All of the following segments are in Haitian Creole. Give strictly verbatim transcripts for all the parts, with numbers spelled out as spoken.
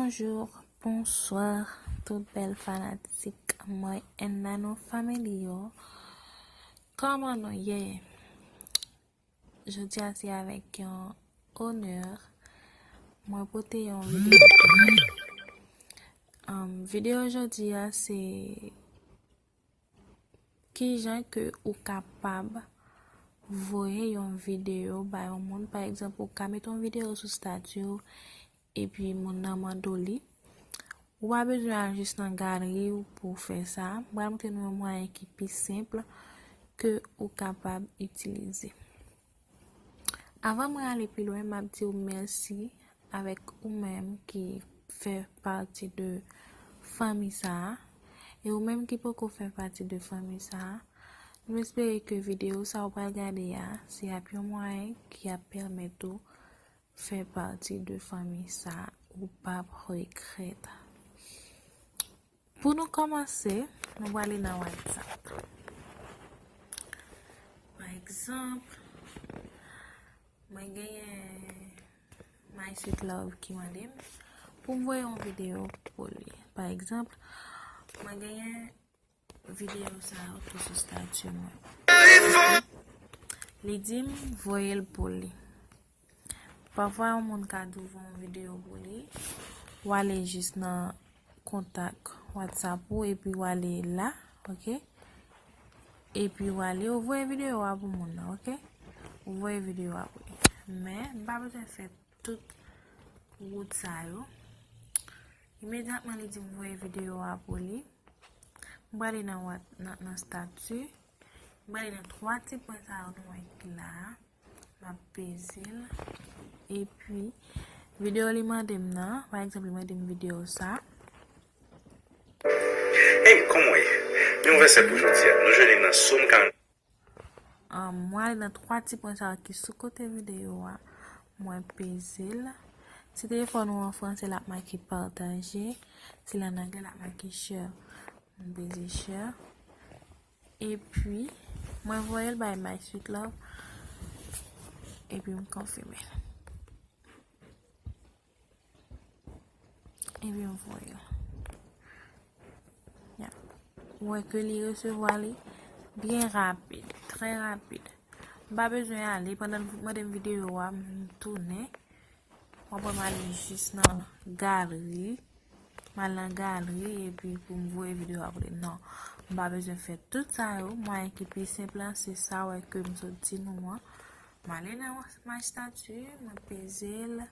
Bonjou, bonswa, tout bèl fanatik Mwen and Nano Family yo. Kòman nou ye? Jodi a se avèk yon onè mwen pote yon videyo pou nou. Um, videyo jodi a se kijan ke ou kapab voye yon videyo bay yon moun. Pa egzanp, ou ka mete yon videyo sou stati w, epi moun nan mande w li. Ou pa bezwen al jis nan galri w pou w fè sa. Mwen pral montre nou yon mwayen ki pi senp ke ou kapab itilize. Avan mwen ale pi lwen, m ap di w mèsi avèk ou menm ki fè pati de fanmi sa a. E ou menm ki poko fè pati de fanmi sa a, nou espere ke videyo sa ou pral gade a, se ap yon mwayen ki ap pèmèt ou fè pati de fanmi sa a, ou p ap regrèt. Pou nou kòmanse, nou prale nan WhatsApp. Pa egzanp, mwen genyen My Sweet Love ki mande m pou m voye yon videyo pou li. Pa egzanp, mwen genyen videyo sa yo ki sou stati mwen. Li di m voye l pou li. Pafwa, yon moun ka di w voye yon videyo pou li, w ale jis nan kontak WhatsApp ou, epi w ale la, ok? Epi w ale, ou voye videyo a pou moun nan, ok? Ou voye videyo a pou li. Men, m pa bezwen fè tout wout sa yo. Imedyatman li di m voye videyo a pou li, m prale nan, wat- nan, nan stati, m prale nan twa ti pwen sa yo nou wè ki la a. M ap peze l. Epi, videyo li mande m nan, pa egzanp, li mande m videyo sa. Hey, kòman w ye? Yon vèsè pou jodi a. Nou jwenn li nan Sòm karant. Um, mwen ale nan twa ti pwen sa yo ki sou kote videyo a. Mwen peze l. Si telefòn ou an franse, l ap make pataje. Si l an angle, l ap make share. Mwen peze share. Epi, mwen voye l bay My Sweet Love. Epi m konfime l. Epi m voye l. Ya. Ou wè ke li resevwa li byen rapid, trè rapid. M pa bezwen ale, pandan l mande m videyo a, m tounen. Mwen pran m ale jis nan galri. M al nan galri epi pou m voye videyo a pou li. Non, m pa bezwen fè tout sa yo. Mwayen ki pi senp lan, se sa wè ke m sot di nou an. M ale nan My Statut, mwen peze l.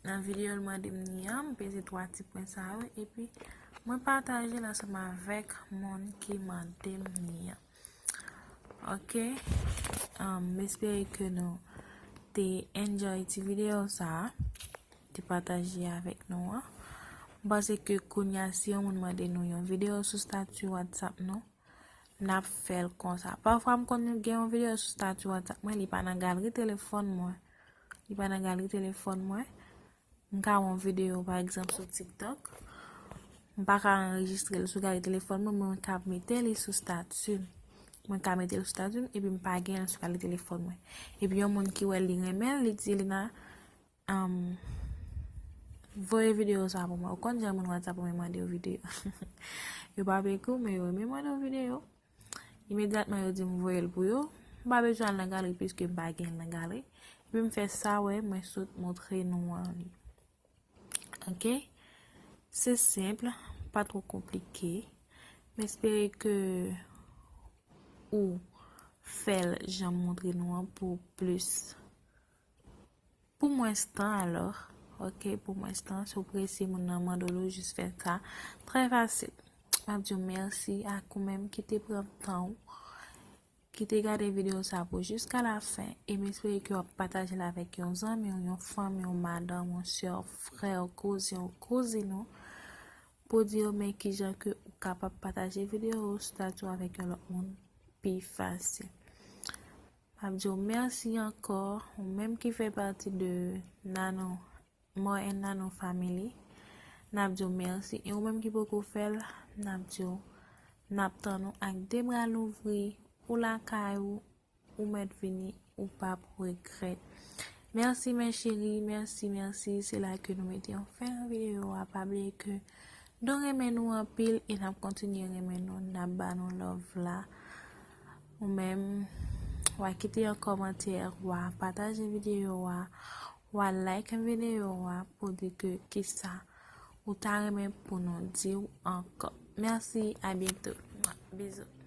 Nan videyo l mande m li an, m peze twa ti pwen sa yo, epi mwen pataje l ansanm avèk moun ki mande m li an. Ok, um, m espere ke nou te enjoy ti videyo sa a, te pataje avèk nou an. M panse ke kounye a, si yon moun mande nou yon videyo sou stati WhatsApp nou, n ap fè l konsa. Pafwa, m konn gen yon videyo sou stati WhatsApp mwen, li pa nan galri telefòn mwen. Li pa nan galri telefòn mwen. M ka wè yon videyo, pa egzanp, sou TikTok. M pa ka anrejistre l sou galri telefòn mwen, mwen ka mete li sou stati m. Mwen ka mete l sou stati m, epi m pa gen l sou galri telefòn mwen. Epi yon moun ki wè l, li renmen l, li di, Lina, um, voye videyo sa pou mwen. Ou konn jan moun WhatsApp mwen mande yo videyo. Yo pa peko, men yo renmen mande yo videyo. Imedyatman yo di m voye l pou yo, m pa bezwen al nan galri piske m pa gen l nan galri. Epi m fè sa wè mwen sot montre nou an li. Ok? Se senp, pa twò konplike. M espere ke ou fè l jan m montre nou an pou plis. Pou mwens tan alò, ok, pou mwens tan, si w prese moun nan mande w li, w jis fè sa. Trè fasil. M ap di w mèsi ak ou menm ki te pran tan w, ki te gade videyo sa pou jiska la fen, e m espere ke w ap pataje l avèk yon zanmi w, yon fanmi w, madanm w, sè w, frè w, kouzen w, kouzin w, pou di yo men kijan ke ou kapab pataje videyo w, stati w avèk yon lòt moun pi fasil. M ap di w mèsi ankò, ou menm ki fè pati de Nano, More and Nano Family. N ap di w mèsi. E ou menm ki poko fè l, n ap di w, n ap tann ou ak de bra louvri, ou lakay ou, ou mèt vini, ou p ap regrèt. Mèsi, mè cheri, mèsi, mèsi. Se la ke nou mete yon fen nan videyo a. Pa bliye ke nou renmen nou anpil e n ap kontinye renmen nou. N ap ba nou love la. Ou menm, w a kite yon kòmantè, w a pataje videyo a, w a like videyo a pou di ke kisa ou ta renmen pou nou di w ankò. Mèsi, a byento. Bizou.